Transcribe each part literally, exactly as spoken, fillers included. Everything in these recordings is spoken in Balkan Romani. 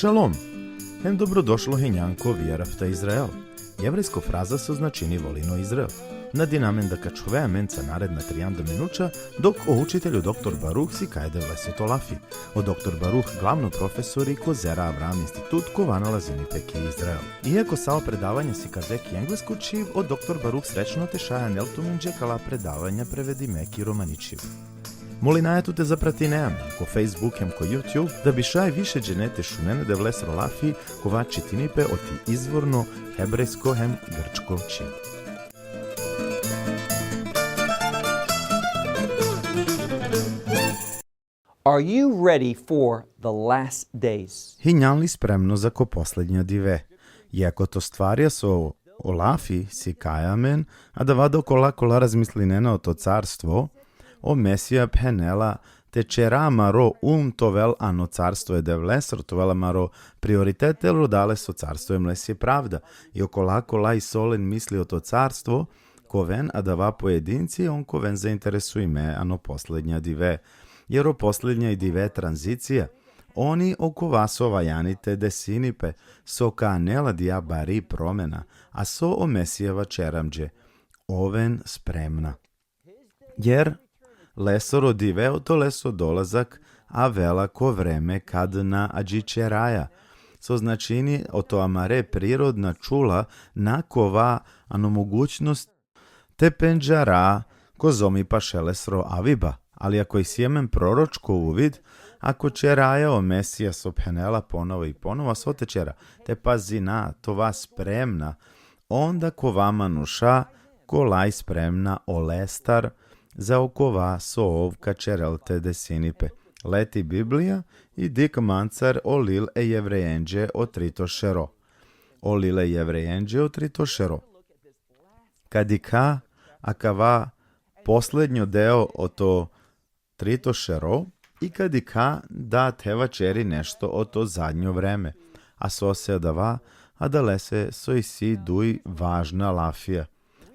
Šalom! Hem dobrodošlo hinjan ko Veahavta Izrael. Jevrejsko fraza so značini volin o Izrael. Nadinamen da ka ačhove amenca naredna trianda minuća, dok o učitelj o doktor Baruh sikaja e Devlesoro lafi. O doktor Baruh glavno profesori ko Zera Avraam Institut, kova nalazini pe ki Izrael. Iako sa o predavanja sikade ki englesko čhib, o doktor Baruh srećno te šaj anel tumenđe kala predavanja prevedime ki romani čhib. Molinaja tut te zapratine amen ko Facebook hem ko YouTube, da bi šaj više džene te šunen e Devlesoro lafi, kova čitini pe oti izvorno hebrejsko hem grčko čhib. Are you ready for the last days? Hinjan li spremno zako poslednja dive? Iako oto stvarja so o lafi sikaja amen, adava da okola kola razmislinena oto carstvo, o Mesija phenela te ćera amaro um te ovel ano carstvo e Devlesoro, te ovel amaro prioritet, te rodel leso carstvo hem lesi pravda. I okola kola isi len misli oto carstvo, ka oven adava pojedinci, on ka oven zainteresuime ano poslednja dive. Jer o poslednja i dive tranzicija, oni okova so valjani te desini pe, so ka anel adaja bari promena, a so o Mesija vaćeri amenđe: oven spremna. Jer lesoro dive, oto leso dolazak, avela ko vreme kad na adžićeraja. So značini, oto amare prirodna čula na kova ano mogućnost te pendžara kozom i paše lesoro aviba. Ali ako isi amen proročko uvid, ako ćeraja o Mesija so phenela ponovo i ponovo, a so te ćera? Te pazina te ova spremna, onda ka ova manuša kola i spremna olestar, za okova so ov ka ćerel te desini pe. Leti Biblija i dikh mancar o lil e Jevrejenđe o trito šero. O lil e Jevrejenđe o trito šero. Ka dikha akava poslednjo deo oto trito šero, i ka dikha da te vaćeri nešto oto zadnjo vreme. A sose adava? Adalese so isi duj važna lafija.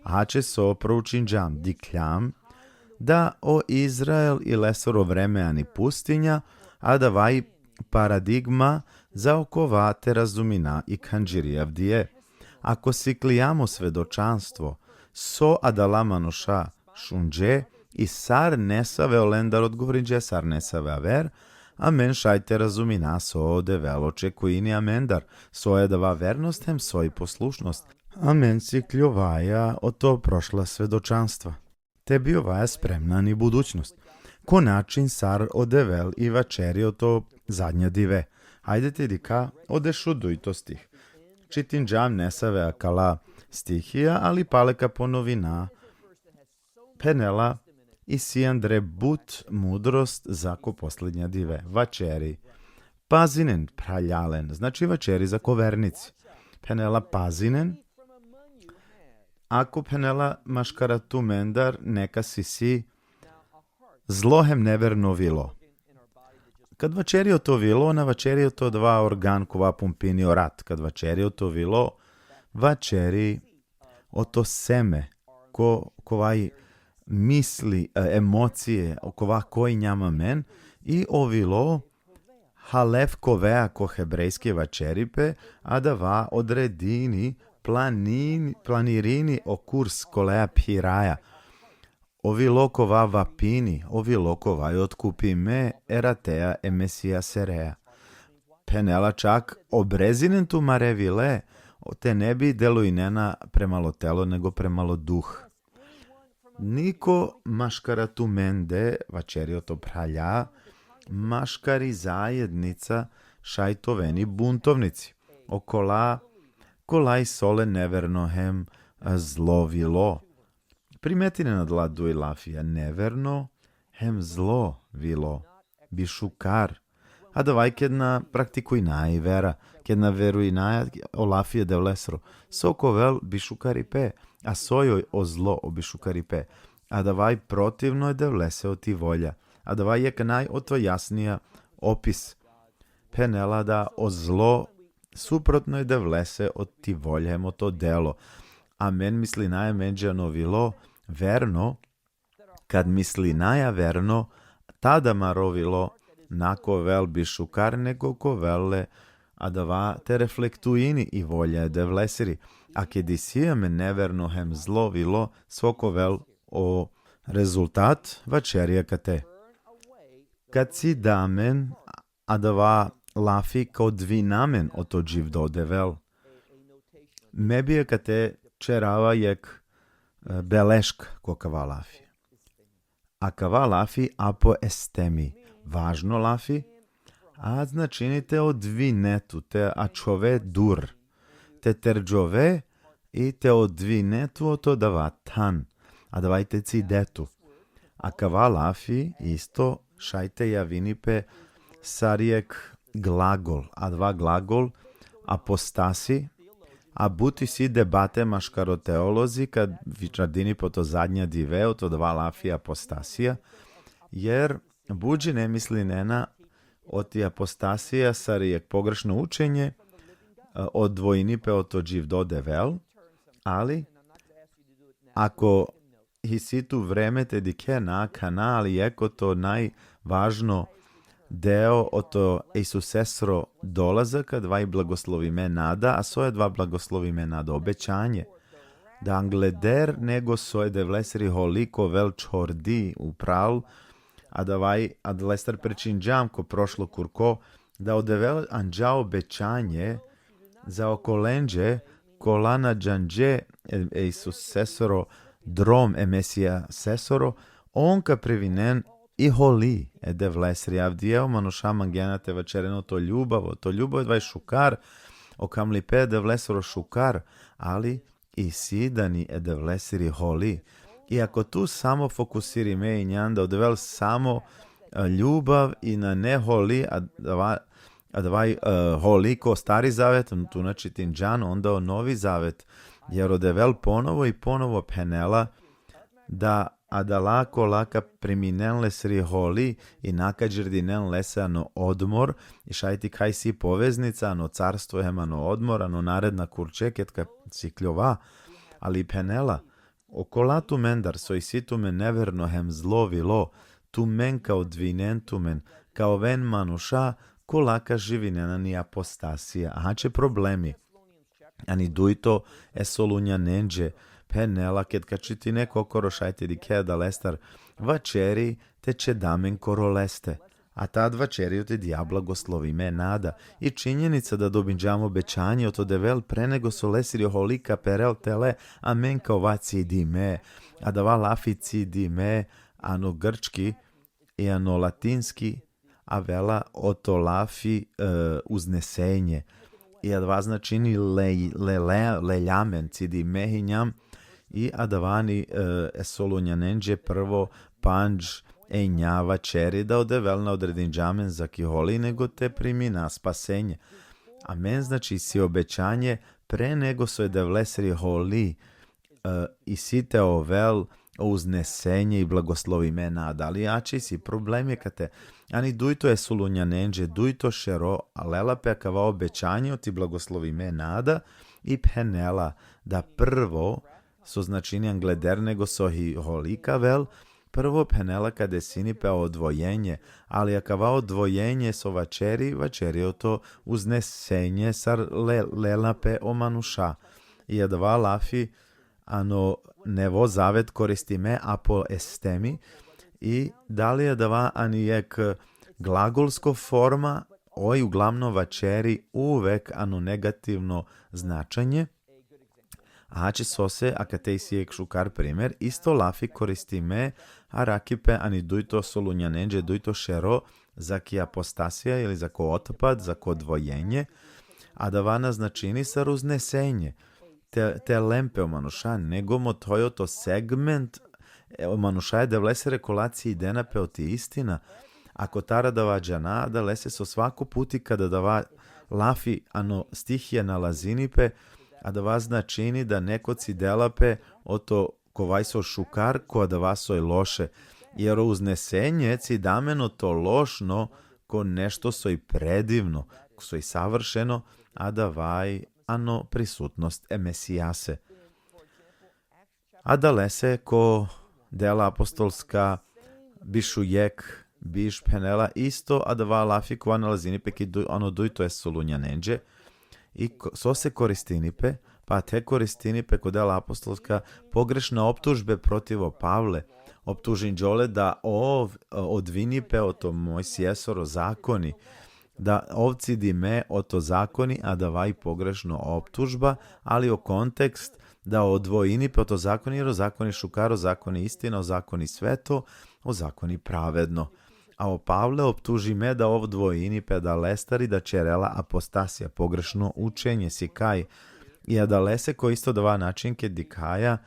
Ače so proučinđam, dikhljam da o Izrael i lesoro vreme ani pustinja, adava i paradigma za okova te razumina i khanđiri avdive. Ako sikljam o svedočanstvo so adala manuša šunđe, i sar nesave olendar odgovorinđe, sar nesave aver, amen šaj te razumina so o Devel očekujini amendar, so i adava vernost hem so i poslušnost. Amen sikljovaja oto prošla svedočanstva. Te bi ovaja spremna ani budućnost. Ko način sar o Devel i vaćeri oto zadnja dive. Hajde te dikha o dešudujto stih. Čitinđam nesave akala stihija, ali pale ka ponovina. Phenela: isi andre but mudrost zako poslednja dive. Vaćeri: pazinen, phralalen, znači vaćeri zako vernici. Phenela: pazinen, ako, phenela, maškara tumendar nekas isi zlo hem neverno vilo. Kad vaćeri oto vilo, na vaćeri oto adava organ kova pumpini o rat. Kad vaćeri oto vilo, vaćeri oto seme, ko, kova i misli, e, emocije, okova ko injam amen, i o vilo halef kovea ko hebrejski vaćeri pe, adava odredini, planin-, planirini o kurs kolea phiraja. O vilo kova vapini, o vilo kova i otkupime e rateja e Mesijasereja. Phenela čak: obrezinen tumare vile, te ne bi delujnena premalo telo, nego premalo duh. Niko maškara tumende, vaćeri oto phralja, maškari zajednica šaj te oveni buntovnici. Okola kola isi olen neverno hem, e, zlo vilo. Primetinen adala duj lafija: neverno hem zlo vilo, bišukar. Adava i ked na praktikujnaja i vera, ked na verujnaja o lafi e Devlesoro. So ka ovel? Bišukaripe. A soj o zlo? O bišukaripe. Adava i protivno e Devlese oti volja. Adava i jekh naj oto jasnija opis. Phenela da o zlo suprotno e Devlese oti volja hem oto delo. Amen mislinaja amenđe ano vilo verno, kad mislinaja verno, tada amaro vilo na ka ovel bišukar, nego ka ovel le adava te reflektuini i volja e Devlesiri. A ked isi amen neverno hem zlo vilo, so ka ovel o rezultat, vaćeri akate. Kad cida amen, adava lafi ka odvini amen oto dživdo Devel. Me bi akate ćerava jekh, e, beleška ko kava lafi. Akava lafi apo estemi, važno lafi, a značini te odvine tu, te ačhove dur, te terđove i te odvine tu oto adava than, adava i te cide tu. Akava lafi isto šaj te javini pe sar jekh glagol, adava glagol apostasi, a but isi debate maškaro teolozi, kad vičardini pe oto zadnja dive, oto adava lafi apostasija, jer but džene mislinena oti apostasija sar jekh pogrešno učenje, e, odvojini pe oto dživdo Devel, ali ako isi tu vreme te dikhe, na akana, ali jekh oto najvažno deo oto Isusesoro dolazak, adava i blagoslovime nada, a so i adava blagoslovime nada? Obećanje. Da angleder nego so e Devlesiri holi ka ovel čhordi upral, adava i adalestar pričinđam ko prošlo kurko, da o Devel anđa obećanje za okolenđe kola na džanđe e, e Isusesoro drom, e Mesijasesoro, on ka privinen i holi e Devlesiri. Avdive o manuša mangena te vaćeren oto ljubav, oto ljubav adava i šukar, o kamlipe e Devlesoro šukar, ali isi da ni e Devlesiri holi. I ako tu samo fokusirime injan da o Devel samo, e, ljubav i nane holi, adava, adava i, e, holi ko Stari zavet, tu na čitinđan, onda o Novi zavet, jer o Devel ponovo i ponovo phenela da adala kola ka priminen lesiri holi i na ka đerdinen lese ano odmor, i šaj te dikha isi poveznica ano carstvo hem ano odmor, ano naredna kurće ked ka sikljova, ali phenela, okola tumendar so isi tumen neverno hem zlo vilo, tumen ka odvinen tumen, ka oven manuša kola ka živinen ani apostasija. Aha će problemi. Ani dujto e Solunjanenđe phenela, ked ka čitine kokoro šaj te dikhe adalestar, vaćeri te ćeda amen koro leste. A tad vaćeri oti adija blagoslovime nada. I činjenica da dobinđam obećanje oto Devel pre nego so lesiri holi ka perel tele, amen ka ova cidime. Adava lafi cidime, ano grčki i ano latinski, avela oto lafi, e, uznesenje. I adava značini le, le, le, lelja amen, cidime hinjam, i adava ani, e, e Solunjanenđe prvo pandž enja vaćeri da o Devel na odredinđa amen zaki holi, nego te primina spasenje. Amen, znači, isi obećanje pre nego so e Devlesiri holi, e, isi te ovel o uznesenje i blagoslovime nada. Ali aće isi problemi kate. Ani dujto e Solunjanenđe, dujto šero, a lela pe akava obećanje oti blagoslovime nada i phenela da prvo, so značini angleder nego so i holi ka avel, prvo phenela ka desini pe odvojenje, ali akava odvojenje so vaćeri, vaćeri oto uznesenje sar le, lela pe o manuša. I adava lafi ano Nevo zavet koristime apo estemi, i da li adava ani jekh glagolsko forma, oj uglavnom vaćeri uvek ano negativno značenje. Aće sose, akate isi jekh šukar primer, isto lafi koristime, arakhi pe ani dujto Solunjanenđe, dujto šero, zaki apostasija ili zako otpad, zako odvojenje, adava na značini sar uznesenje, te, te len pe o manuša, nego mothoj oto segment, e, o manuša e Devlesere kola cidena pe oti istina. Ako tara adava džana, adalese so svako puti kada adava lafi ano stihija nalazini pe, adava značini da neko cidela pe oto kovai so šukar, ko adava soj loše. Jer o uznesenje cida amen oto lošno, ko nešto soj predivno, soj savršeno, adava i ano prisutnost e Mesijase. Adalese ko Dela apostolska bišujekh biš phenela isto adava lafi kova nalazini pe ki du-, ano dujto e Solunjanenđe, i ko-, so se koristini pe, pa te koristini pe ko dela apostolska pogrešna optužbe protiv o Pavle, optužinđole da ov, e, odvini pe oto Mojsijesoro zakoni, da ov cidime oto zakoni, adava i pogrešno optužba, ali o kontekst da odvojini pe oto zakoni, jer o zakoni šukar, o zakoni istina, o zakoni sveto, o zakoni pravedno. A o Pavle optužime da ov odvojini pe adalestar i da ćerela apostasija, pogrešno učenje, sikaj. I adalese ko isto adava način ked dikhaja,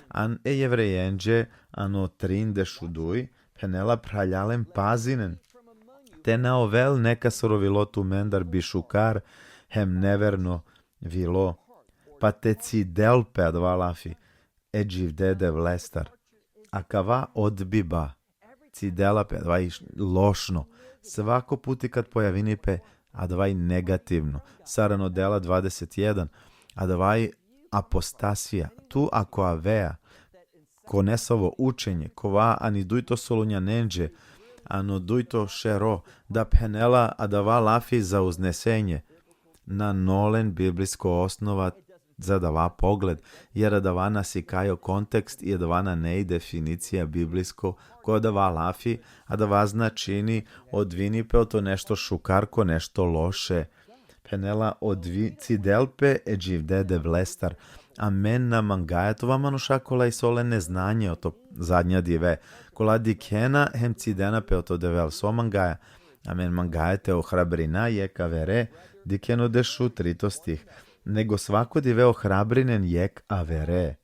an e Jevrejenđe, ano trindešu duj, phenela: Phralalen, pazinen te na ovel nekasoro vilo tumendar bišukar hem neverno vilo, pa te cidel pe, adava lafi, e dživde Devlestar. Akava odbiba, cidela pe, adava i lošno. Svako puti kad pojavini pe, adava i negativno. Sar ano Dela dvadeset jedan, adava i apostasija. Tu ako avea ko nesavo učenje, kova ani dujto Solunjanenđe, ano dujto šero, da phenela adava lafi za uznesenje, nane len biblijsko osnova za adava pogled, jer adava na sikaj o kontekst i adava nane i definicija biblijsko ko adava lafi, adava značini odvini pe oto nešto šukar ko nešto loše. Phenela: Odvi-, cidel pe e dživde Devlestar. Amen na mangaja te ova manuša kola isi olen neznanje oto zadnja dive, kola dikhena hem cidena pe oto Devel. So mangaja? Amen mangaja te ohrabrina jekh avere, dikhen o dešutrito stih. Nego svako dive ohrabrinen jekh avere,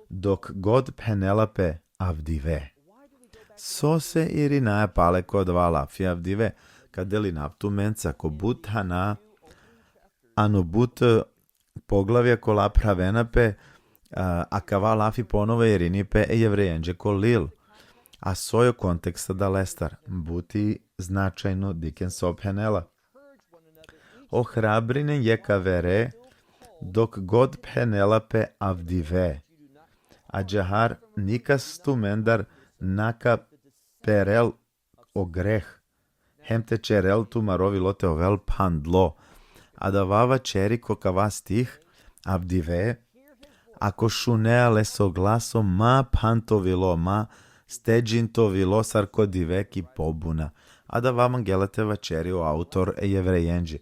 dok god phenela pe avdive. Sose irinaja pale ko adava lafi avdive? Ka delinav tumenca, ko but thana, ano but, e, poglavija kola phravena pe, a, akava lafi ponovo irini pe e Jevrejenđe ko lil. A soj o kontekst adalestar? But i značajno, dikhen so phenela: Ohrabrinen jekh avere, dok god phenela pe avdive. Ađahar nikas tumendar na ka perel o greh, hem te ćerel tumaro vilo te ovel phandlo. Adava vaćeri ko kava stih, avdive, ako šunea leso glaso, ma phan to vilo, ma steđin to vilo sar ko dive ki pobuna. Adava mangela te vaćeri o autor e Jevrejenđe.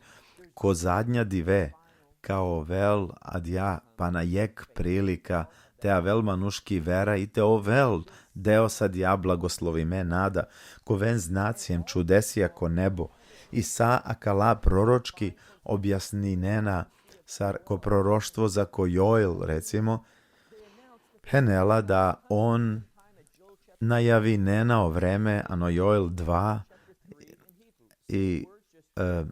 Ko zadnja dive, ka ovel adija pana jekh prilika te avel manuš ki vera i te ovel deo sa adija blagoslovime nada, ka oven znaci hem čudesija ko nebo. I sa akala proročki objasninena, sar ko proroštvo za ko Joel, recimo, phenela da on najavinena o vreme, ano Joel dva i, e,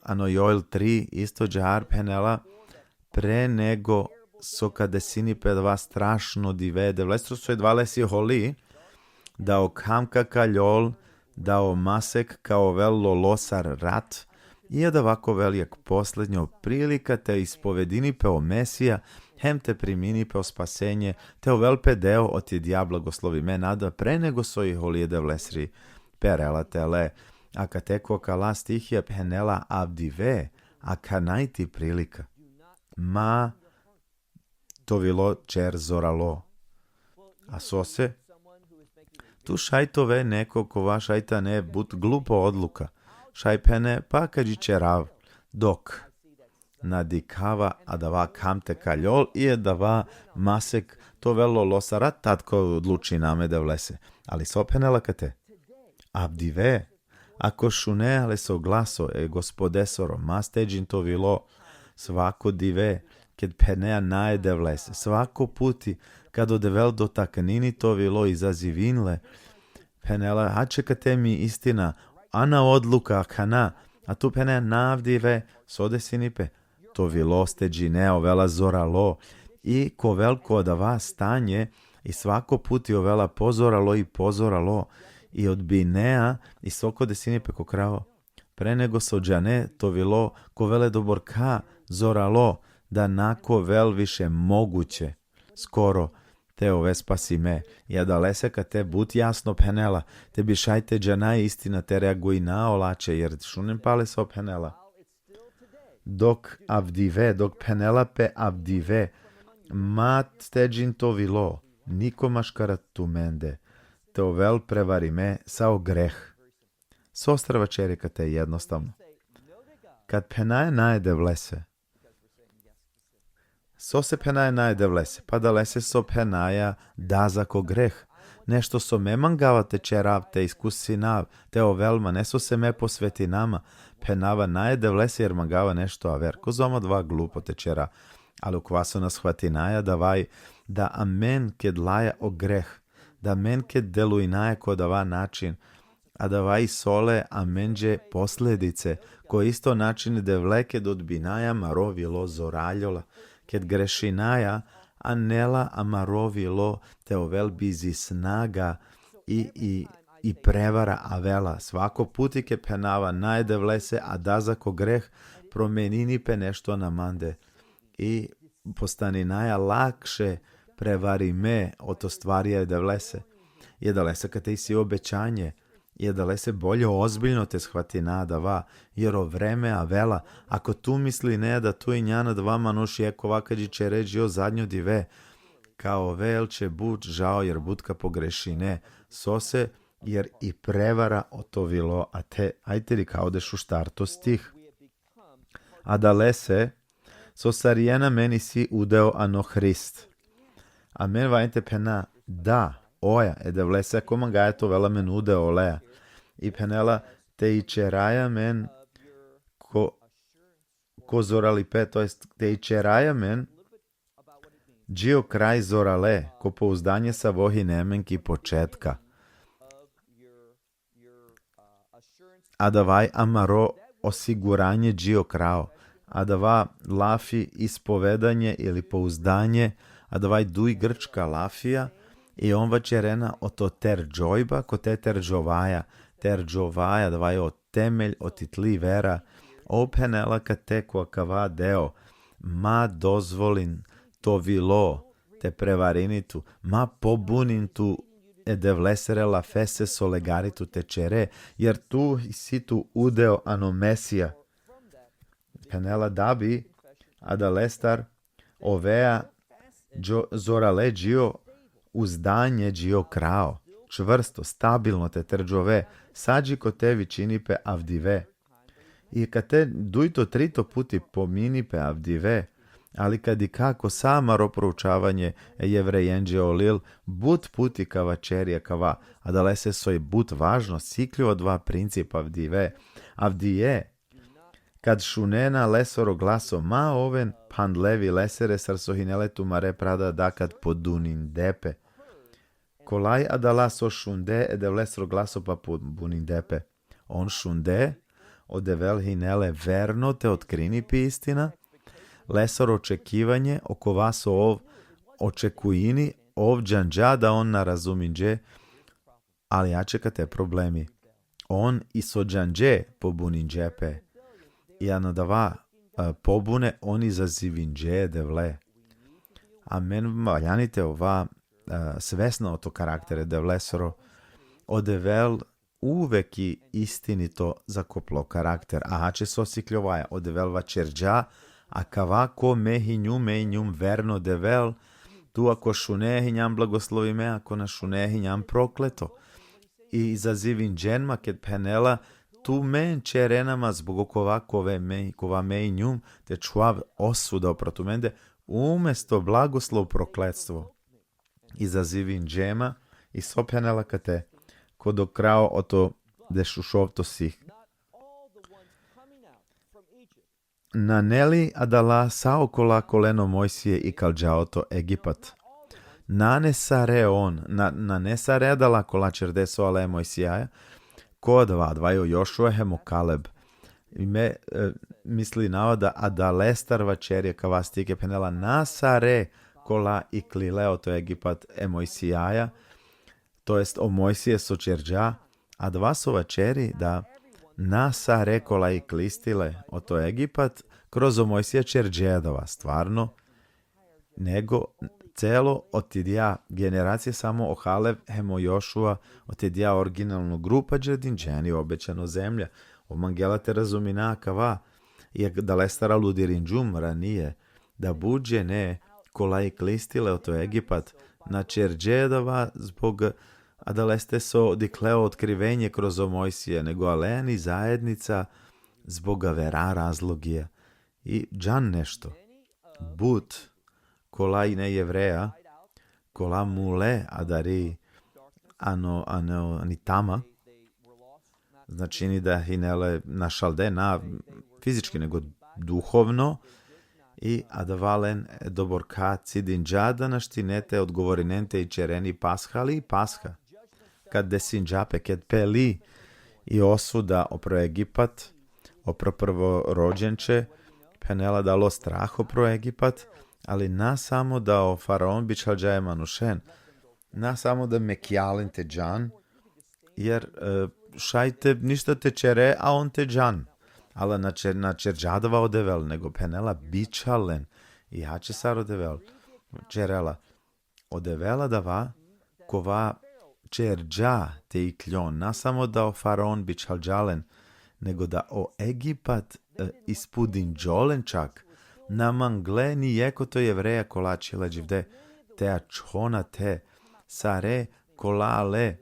ano Joel tri, isto ađahar phenela: Pre nego so ka desini pe adava strašno dive e Devlesoro, soj adava lesi holi, da o kham ka kaljol, da o masek ka ovel lolo sar rat, i adava ka ovel jekh poslednjo prilika te ispovedini pe o Mesija, hem te primini pe o spasenje, te ovel pe deo oti adija blagoslovime nada, pre nego so i holi e Devlesri perela tele. Akate ko akala stihija phenela avdive, akana i ti prilika. Ma to vilo ćer zoralo. A sose? Tu šaj te ove neko kova šaj te ane but glupo odluka. Šaj phene: Pa ka dži ćerav, dok na dikhava adava kham te kaljol i adava masek te ovel lolo sar rat, tad ka odlučinav me Devlese. Ali so phenela akate? Avdive, ako šunea leso glaso e Gospodesoro, ma steđin to vilo, svako dive, ked phenea na e Devlese, svako puti kad o Devel dotaknini to vilo, izazivini le, phenela: Ače akate mi istina, ana odluka akana, a tu phenea na avdive, so desini pe? To vilo steđine, ovela zoralo, i ka ovel ko adava stanje, i svako puti ovela pozoralo i pozoralo, i odbinea, i so ka desini pe ko krajo? Pre nego so džane, to vilo ka ovel doborka zoralo, da na ka ovel više moguće, skoro, te ove spasime. I adalese kate but jasno phenela, te bi šaj te džana istina te reaguina olaće, jer šunen pale so phenela. Dok avdive, dok phenela pe avdive, ma te džin to vilo, niko maškar tumende, te ovel prevarime sa o greh. Sostar vaćeri kate jednostavno. Kad phenaja na e Devlese. Sose phenaja na e Devlese? Pa adalese so phenaja da zako greh. Nešto so me mangava te ćerav, te iskusinav, te ovel ma, ne sose me posvetina ma. Phenava na e Devlese jer mangava nešto aver. Kozom adava glupo te ćera. Ali okova so na shvatinaja, adava i da amen ked laja o greh, da amen ked delujnaja ko adava način, adava isi ole amenđe posledice, ko isto način e Devle ked odbinaja amaro vilo, zoraljola. Ked grešinaja, anela amaro vilo te ovel bizi snaga i, i, i prevara avela. Svako puti ked phenava na e Devlese, a da zako greh, promenini pe nešto ano mande. I postaninaja lakše prevarime oto stvarija e Devlese. I adalese kate isi obećanje, i adalese bolje ozbiljno te shvatina adava, jer o vreme avela. Ako tu misline da tu injan adava manuš, jekh kova ka ćere dži o zadnjo dive, ka ovel će but žao, jer but ka pogrešine. Sose? Jer i prevara oto vilo ate. Ajde, dikha o dešuštarto stih. Adalese, so sarinen amen isi udeo ano Hrist. Amen valjani te phena da, oja, e Devlese ko mangaja te ovel amen udeo oleja. I phenela te ićeraja amen ko, ko zoralipe, to jest te ićeraja amen dži o kraj zorale, ko pouzdanje savo hine amen ki početka. Adava i amaro osiguranje dži o kraj. Adava lafi ispovedanje ili pouzdanje, adava i duj grčka lafija, i on vaćerena oto terdžojba, kote terdžovaja, terdžovaja, adava i o temelj, oti tli vera. Ov phenela kate ko akava deo, ma dozvolin to vilo te prevarini tu, ma pobunin tu e Devlesere lafese so legari tu te ćere, jer tu isi tu udeo ano Mesija. Phenela da bi adalestar ovea džo-, zorale dži o uzdanje, dži o kraj. Čvrsto, stabilno te terdžove, sa dži kote vičini pe avdive. I kate dujto, trito puti pomini pe avdive, ali ka dikha ko sa amaro proučavanje e Jevrejenđe o Lil, but puti ka vaćeri akava, adalese soj but važno sikljova dva principa avdive. Avdive, kad šunena lesoro glaso, ma oven phandle vilesere sar so hine le tumare pradada kad poduninđe pe. Kolaj adala so šunde e Devlesoro glaso pa pobuninđe pe. On šunde, o Devel hine le verno te otkrini pe istina, lesoro očekivanje, okova so ov očekujini, ov džanđa da on na razuminđe, ali aće kate problemi. On i so džanđe pobuninđe pe. I ano adava, e, pobune on izazivinđe e Devle. Amen valjani te ova, e, svesna oto karaktere Devlesoro. O Devel uvek i istinito zakoplo karakter. A aće so sikljovaja, o Devel vaćerđa, akava ko me hinjum, me hinjum verno Devel, tu ako šune hinjam blagoslovime, ako na šune hinjam prokleto. I izazivinđen ma ked phenela, tumen ćerena ma zbog okova kova me, kova me hinjum, te čhuvav osuda opro tumende, umesto blagoslov prokletstvo. Izazivinđe ma, i so phenela kate, ko do kraj oto dešušovto stih. Nane li adala sa okola kolen o Mojsije ikalđa oto Egipat? Nane sare on, na, nane sare adala kola ćerde so ale e Mojsijaja, ko adava, adava i o Jošua hem o Kaleb. I me, e, mislinava da adalestar vaćeri akava stih ked phenela na sare kola iklile oto Egipat e Mojsijaja, to jest o Mojsije so ćerđa, adava so vaćeri da na sare kola iklistile oto Egipat, kroz o Mojsija ćerđe adava stvarno, nego celo otidija generacija samo o Kalev hem o Jošua, otidija originalno grupa džedinđeni obećano zemlja. O mangela te razumina kava, i adalestar aludirinđum ranije, da but džene kola iklistile oto Egipat, na čerđe adava zbog adaleste so dikhle o otkrivenje kroz o Mojsije, nego ale ani zajednica zbog avera razlogija. I džan nešto. But kola ine Jevreja, kola mule adari ano, ano, ani tama, značini da hine le našalde, na fizički, nego duhovno, i adava len doborka cidinđa da naštine te odgovorinen te ićeren i Pasha, ali i Pasha, kad desinđa pe, ked peli i osuda opro Egipat, opro prvorođenče, phenela da alo strah opro Egipat, ali na samo da o faraon bičhalđa e manušen, na samo da mekjalen te džan, jer, e, šaj te ništa te čere, a on te džan. Ala na čer-, na čerđa adava o Devel, nego phenela bičhalen, i ače sar o Devel čerela. O Devel adava kova čerđa te ikljon, na samo da o faraon bičhalđa len, nego da o Egipat, e, ispudinđo len čak. Na mangle ni jekh oto Jevreja kola ačhila dživde te ačhon ate, sare kola ale,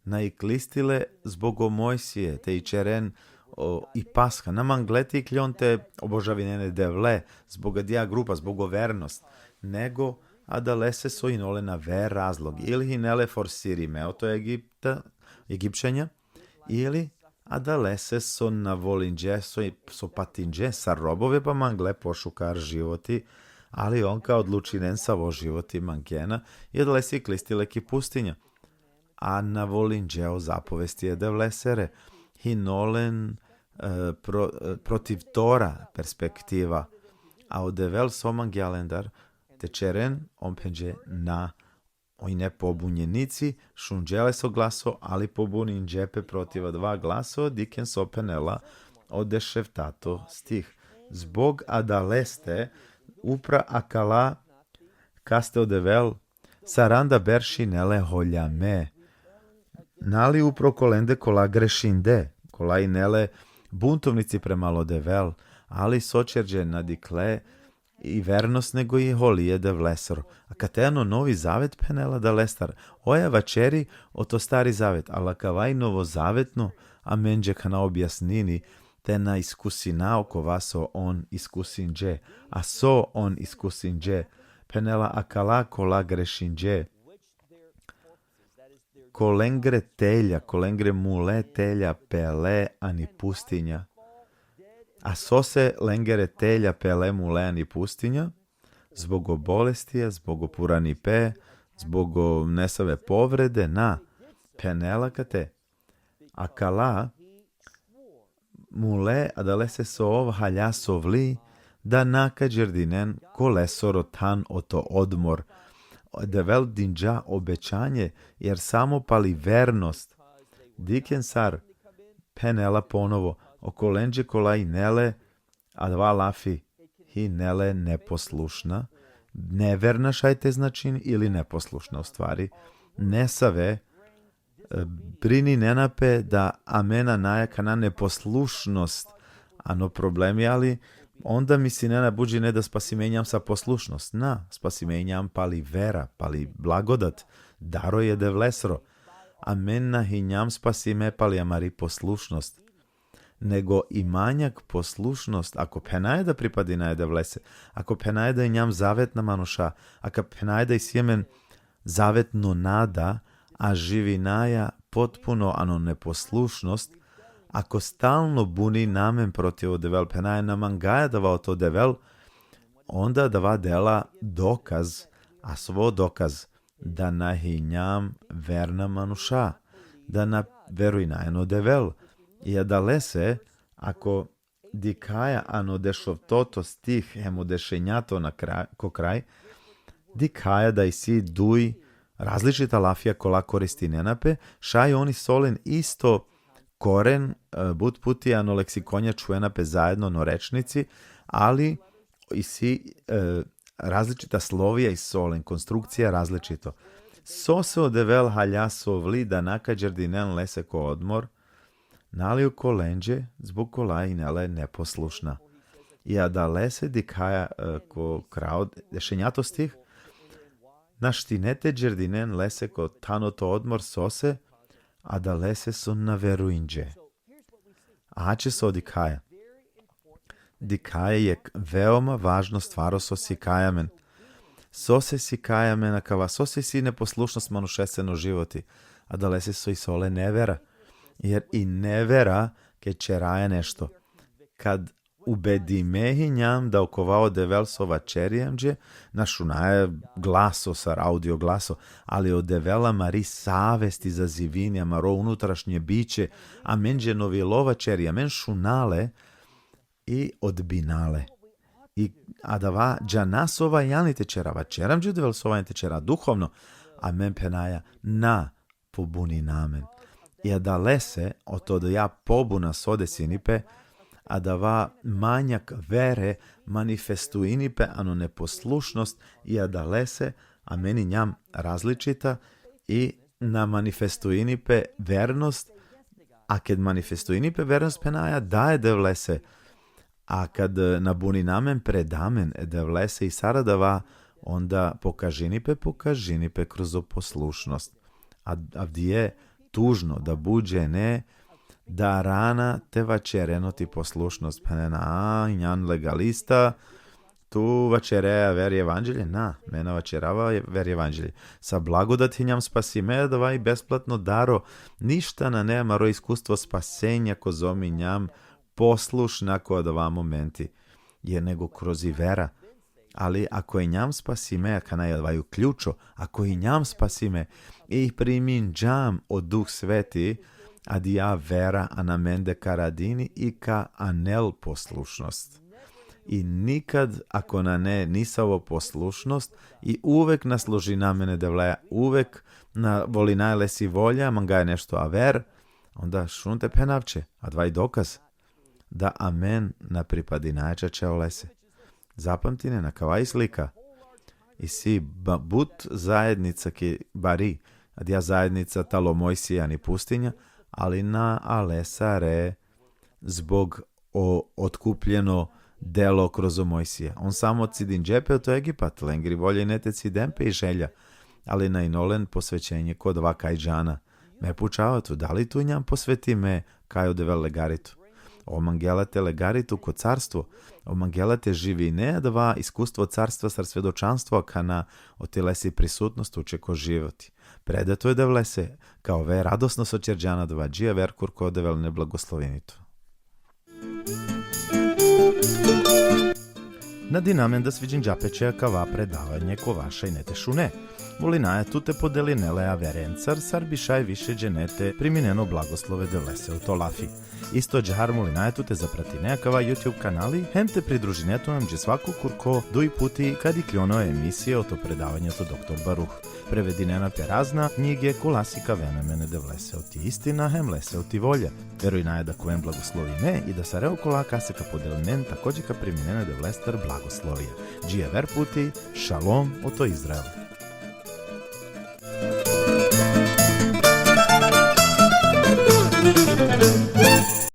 na iklistile zbog o Mojsije, te ićeren o, i Pasha, na mangle te ikljon te obožavinen e Devle, zbog adija grupa, zbog o vernost, nego adalese so hine len aver razlog, ili hine le forsirime oto Egipta, Egipćanja, ili adalese so na volinđe, so, so patinđe sar robove, pa mangle pošukar životi, ali on ka odlučinen savo životi mangena, i adalese iklistile ki pustinja. A na volinđe o zapovesti e Devlesere, hine len, e, pro-, e, protivtora perspektiva. A o Devel so mangja lendar te čeren, on phenđe na, o hine pobunjenici, šunđe leso glaso, ali pobuninđe pe protiv adava glaso, dikhen so phenela o dešeftato stih. Zbog adaleste upra akala kaste o Devel saranda berš hine le holjame. Na li upro kolende kola grešinde, kola hine le buntovnici prema lo Devel, ali so čerđe, na dikhle i vernost nego i holije Devlesoro. A kate ano Novi Zavet phenela adalestar, oja vaćeri oto Stari Zavet, ala kava i novozavetno, amenđe kana objasnini, te na iskusina okova so on iskusinđe, a so on iskusinđe, phenela akala kola grešinđe. Kolengre telja, kolengre mule telja pele ani pustinja. A sose lengere telja pele mule ani pustinja? Zbog o bolestija, zbog o puranipe, zbog o nesave povrede, na, phenela kate. Akala mule adalese so ov halja sovli, da na ka đerdinen kolesoro than oto odmor. O Devel dinđa obećanje, jer samo pali vernost. Dikhen sar phenela ponovo, okolenđe kola hine le adava lafi, hine le neposlušna, neverna šaj te značini ili neposlušna u stvari, nesave, e, brininena pe da amen anaja kana neposlušnost ano problemi, ali onda mislinena but džene da spasime injam sa poslušnost. Na, spasime injam pali vera, pali blagodat, daro e Devlesoro. Amen na hinjam spasime pali amari poslušnost, nego i manjak poslušnost, ako phenaja da pripadinaja e Devlese, ako phenaja da injam zavetna manuša, ako phenaja da isi amen zavetno nada, a živinaja potpuno ano neposlušnost, ako stalno bunina amen protiv o Devel, phenaja na mangaja adava oto Devel, onda adava dela dokaz, a so dokaz, da na hinjam verna manuša, da na verujinaja ano Devel. I adalese, ako dikhaja ano dešoftoto stih hem o dešenjato na kraj, ko kraj, dikhaja da isi duj različita lafija kola koristinena pe, šaj on isi olen isto koren, e, but puti ano leksikonja čhuvena pe zajedno ano rečnici, ali isi, e, različita slovija isi olen, konstrukcija različito. Sose o Devel halja sovli da na ka đerdinen lese ko odmor, nali okolenđe, zbog kola hine le neposlušna. I adalese dikhaja, e, ko krajo, dešenjato stih, naštine te đerdinen lese ko tano to odmor sose, adalese so na verujinđe. Ače so dikhaja. Dikhaja jekh veoma važno stvar so sikaja amen. Sose sikaja amen akava, sose isi neposlušnost manušeseno životi. Adalese so isi ole nevera. Jer i nevera ke ćeraja nešto. Kad ubedime hinjam da okova o Devel so vaćeri amenđe, na šunaja glaso sar audio glaso, ali o Devel amari savest izazivini, amaro unutrašnje biće, amenđe novilo vaćeri, amen šuna le i odbina le. I adava džana so valjani te ćera, vaćeri amenđe o Devel so valjani te ćera duhovno, amen phenaja na, pobunina amen. I adalese, oto odoja pobuna so desini pe, adava manjak vere manifestuini pe ano neposlušnost, i adalese amen hinjam različita i na manifestuini pe vernost, a ked manifestuini pe vernost phenaja da e Devlese, a kad, e, na bunina amen, preda amen e Devlese i sar adava, onda pokažini pe, pokažini pe kroz o poslušnost. A, avdive tužno da but džene darana te vaćeren oti poslušnost, phenena, a, hinjan legalista, tu vaćere aver evanđelje? Na, me na vaćerava aver evanđelje. Sa blagodat hinjam spasime, adava i besplatno daro, ništa nane amaro iskustvo spasenja kozom hinjam poslušna ko adava momenti. Jer nego kroz i vera. Ali ako hinjam spasime, akana i adava i ključo, ako hinjam spasime, i priminđam o Duh Sveti, adija vera ano amende ka radini i ka anel poslušnost. I nikad ako nane nisavo poslušnost, i uvek na služina amen e Devleja, uvek na volinaja lesi volja, mangaja nešto aver, onda šun te phenav će, adava i dokaz da amen na pripadinaja čače olese. Zapamtinen, akava i slika. Isi ba-, but zajednica ki bari, adija zajednica talo Mojsija ani pustinja, ali na ale sare zbog o otkupljeno delo kroz o Mojsija. On samo cidinđe pe oto Egipat, lengri volja ine te ciden pe i želja, ali na ine olen posvećenje ko adava kaj džana. Me pučava tu, dali tu hinjan posvetime kaj o Devel legari tu? Ov mangela te legari tu ko carstvo, ov mangela te živine adava iskustvo carstva sar svedočanstvo, akana oti lesi prisutnost tuće ko životi. Preda tu e Devlese, ka ove radosno so ćerđan adava, dži aver kurko, o Devel ine blagoslovini tu. Nadina amen da sviđinđa pe će akava predavanje kova šaj ine te šune. Molinaja tu te podeline le averencar, sar bi šaj više džene te priminen o blagoslove e Devlese oto lafi. Isto ađahar molinaja tu te zapratine akava YouTube kanali, hem te pridružine tu amenđe svako kurko duj puti kad ikljon o emisije oto predavanje oto doktor Baruh. Prevedinena pe razna knjige kola sikavena amen e Devlese oti istina hem lese oti volja. Verujnaja da ka oven blagoslovime i da sare okola kase ka podelinen takođe ka priminen e Devlestar blagoslovija. Dži aver puti, šalom oto Izrael.